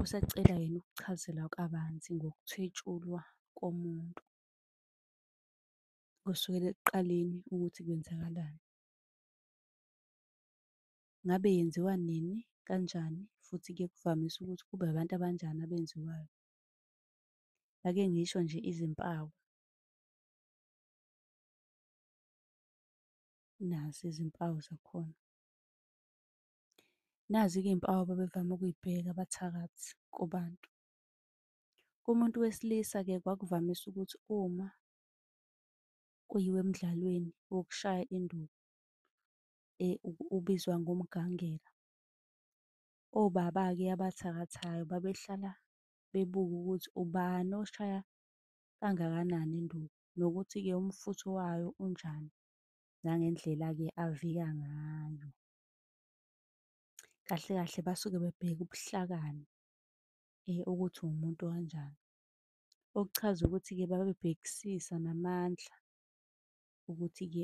Usacela yena ukuchazela kabanzi ngokuthwetshulwa komuntu kusukela ekuqaleni ukuthi kwenzakalani. Ngabe yenziwa nini, kanjani, futhi-ke kuvamise ukuthi kube abantu abanjani abenziwayo? Ake ngisho nje izimpawu. Nazi izimpawu zakhona. Nazi-ke iy'mpawu ababevame ukuy'bheka abathakathi kubantu. Kumuntu wesilisa-ke kwakuvamise ukuthi uma kuyiwa emdlalweni wokushaya induku, ubizwa ngomgangela. Obaba-ke abathakathayo babehlala bebuke ukuthi ubani oshaya kangakanani induku, nokuthi-ke umfutho wayo unjani, nangendlela-ke avika ngayo. Kahle kahle basuke bebheke ubuhlakani ukuthi uwumuntu okanjani. Okuchaza ukuthi-ke babebhekisisa namandla ukuthi-ke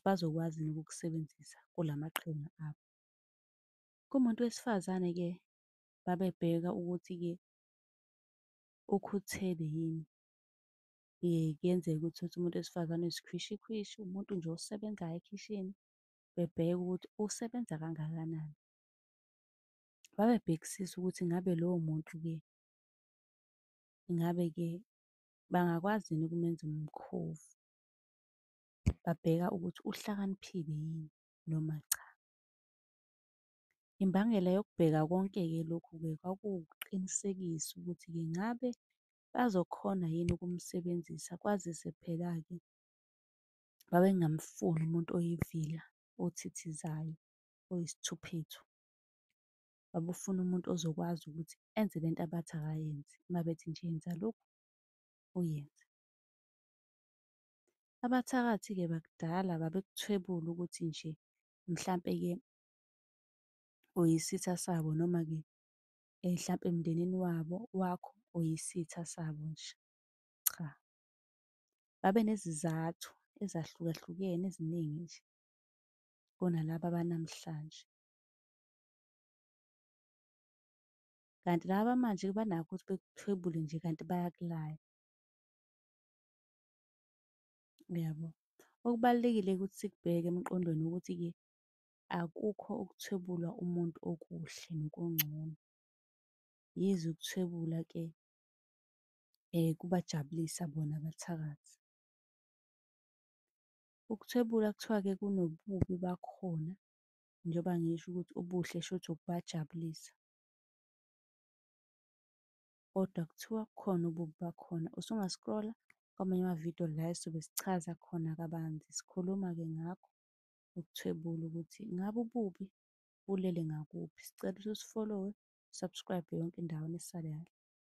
bazokwazi yini ukukusebenzisa kula maqhinga abo. Kumuntu wesifazane-ke babebheka ukuthi-ke ukhuthele yini. Kuyenzeka ukuthi uthole umuntu wesifazane uyisikhwishikhwishi, umuntu nje osebenzayo ekhishini, bebheke ukuthi usebenza kangakanani. Babebhekisisa ukuthi ngabe lowo muntu-ke, ngabe-ke bangakwazi yini ukumenza umkhovu. Babheka ukuthi uhlakaniphile yini noma cha. Imbangela yokubheka konke-ke lokhu-ke kwakuwukuqinisekisa ukuthi-ke ngabe bazokhona yini ukumsebenzisa, kwazise phela-ke babengamfuni umuntu oyivila, othithizayo, oyisithuphethu. Babefuna umuntu ozokwazi ukuthi enze lento abathi akayenze, uma bethi nje yenza lokhu, uyenze. Abathakathi-ke bakudala babekuthwebula ukuthi nje mhlampe-ke uyisitha sabo noma-ke hlampe emndenini wabo wakho uyisitha sabo nje, cha. Babenezizathu ezahlukahlukene eziningi nje kunalaba banamhlanje. Kanti laba bamanje banakho ukuthi bekuthwebule nje kanti bayakulaya. Uyabo? Okubalulekile ukuthi sikubheke emqondweni ukuthi-ke akukho ukuthwebula umuntu okuhle nokungcono. Yize ukuthwebula-ke kubajabulisa bona abathakathi. Ukuthwebula kuthiwa-ke kunobubi bakhona, njengoba ngisho ukuthi ubuhle shuthi ukubajabulisa. Kodwa kuthiwa kukhona ububi bakhona. Usunga-scroll-a kwamanye amavidiyo la esizobe sichaza khona kabanzi, sikhuluma-ke ngakho ukuthwebula ukuthi ngabe ububi bulele ngakuphi. Sicela ukuthi usifolowe, u-subscribe-e yonke indawo nisale kahle.